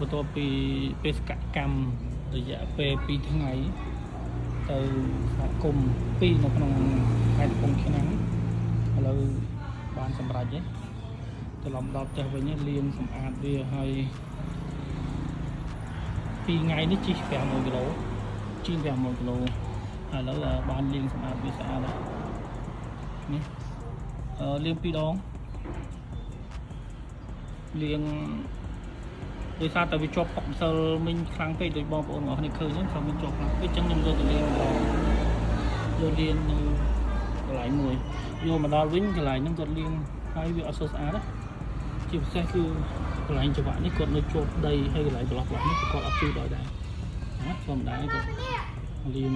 បន្ទាប់ពីបេសកកម្មរយៈពេល2ថ្ងៃទៅសហគមន៍2នៅក្នុងខេត្តកំពង់ឆ្នាំងឥឡូវបានសម្រេចហើយត្រឡប់ដល់ផ្ទះវិញលាងសម្អាតវាហើយ2ថ្ងៃនេះជិះ500គីឡូជាង500គីឡូឥឡូវបានលាងសម្អាតវាស្អាតហើយនេះអឺលាងពីរដងលាង ដោយសារតែវាជាប់ប៉ុកម្សិលមិញខ្លាំងពេកដូចបងប្អូនទាំងអស់គ្នាឃើញហ្នឹងថាវាជាប់ខ្លាំងពេកអញ្ចឹងខ្ញុំយកទៅលាងម្ដងយកលាងនៅកន្លែងមួយយកមកដល់វិញកន្លែងហ្នឹងគាត់លាងហើយវាអត់សូវស្អាតណាជាពិសេសគឺកន្លែងច្រវាក់នេះគាត់នៅជាប់ដីហើយកន្លែងប្រឡោះប្រឡោះនេះគាត់អត់ជូតឲ្យដែរណាធម្មតាគាត់លាង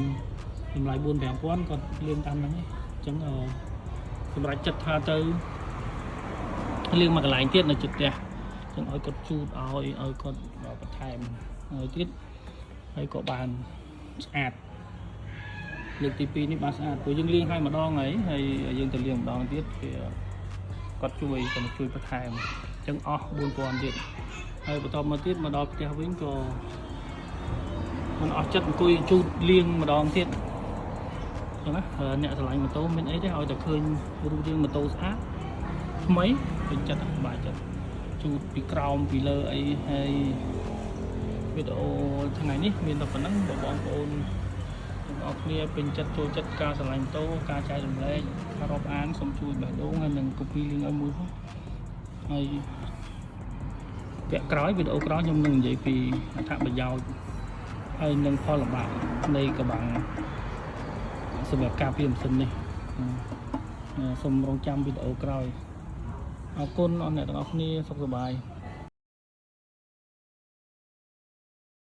តម្លៃ4 5000គាត់លាងតាមហ្នឹងឯងអញ្ចឹងអឺសម្រាប់ចិត្តថាទៅលាងមកកន្លែងទៀតនៅជិតផ្ទះ ចឹងឲ្យគាត់ជូតឲ្យឲ្យគាត់បន្ថែមហើយទៀតហើយក៏បានស្អាតលើកទី2នេះបានស្អាតព្រោះយើងលាងឲ្យម្ដងហើយហើយយើងទៅលាងម្ដងទៀតវាគាត់ជួយគាត់ជួយបន្ថែមអញ្ចឹងអស់4000ទៀតហើយបន្តមកទៀតមកដល់ផ្ទះវិញក៏មិនអស់ចិត្តអង្គុយជូតលាងម្ដងទៀតអញ្ចឹងណាអ្នកស្រឡាញ់ម៉ូតូមានអីទេឲ្យតែឃើញរូបរាងម៉ូតូស្អាតថ្មីពេញចិត្តសប្បាយចិត្ត ជូតពីក្រោមពីលើអីហើយវីដេអូថ្ងៃនេះមានតែប៉ុណ្ណឹងបងប្អូនទាំងអស់គ្នាពេញចិត្តចូលចិត្តការស្រឡាញ់ម៉ូតូការចែករំលែកការរាប់អានសូមជួយបេះដូងហើយនិង copy link ឲ្យមួយផងហើយវគ្គក្រោយវីដេអូក្រោយខ្ញុំនឹងនិយាយពីអត្ថប្រយោជន៍ហើយនិងផលលំបាកនៃកបាំងសម្រាប់ការពារម៉ាស៊ីននេះសូមរងចាំវីដេអូក្រោយអរគុណអរអ្នកទាំងអស់គ្នាសុខសប្បាយ។